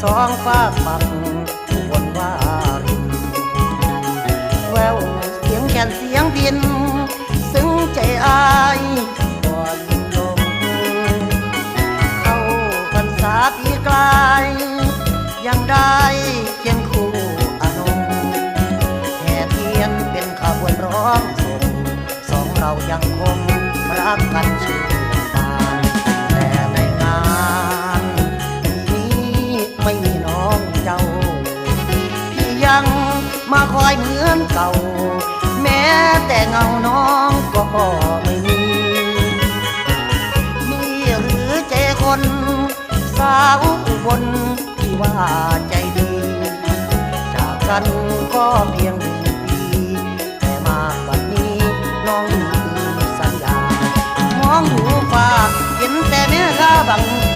ທ້ອງຟ້າປັກຝົນວາລິນ ແວ່ວສຽງແຄນສຽງພິນ ຊຶ່ງໃຈອ້າຍບໍ່ສິ້ນລົງ. ເຂົ້າພັນສາປີກາຍ ຍັງໄດ້ຄຽງຄູ່ອານົງ ແຫ່ທຽນເປັນຂະບວນຮ້ອງສົງ ສອງເຫຼົ່າຍັງຄົງຮັກກັນຊື່ນບານ ແຕ່ໃນງານປີນີ້ໄມ່ມີນ້ອງເຈົ້າ ທີ່ຍັງມາຄອຍເໝືອນເກົ່າ ແມ້ແຕ່ເງົານ້ອງກໍບໍ່ມີ. ນີ້ຫຼືໃຈຄົນສາວອຸບົນ ທີ່ວ່າໃຈດີ ຈາກກັນກໍພຽງໜຶ່ງປີ ແຕ່ມາບັດນີ້ນ້ອງລືມສັນຍາ ມອງດູຟ້າເຫັນແຕ່ເມຄາບັງ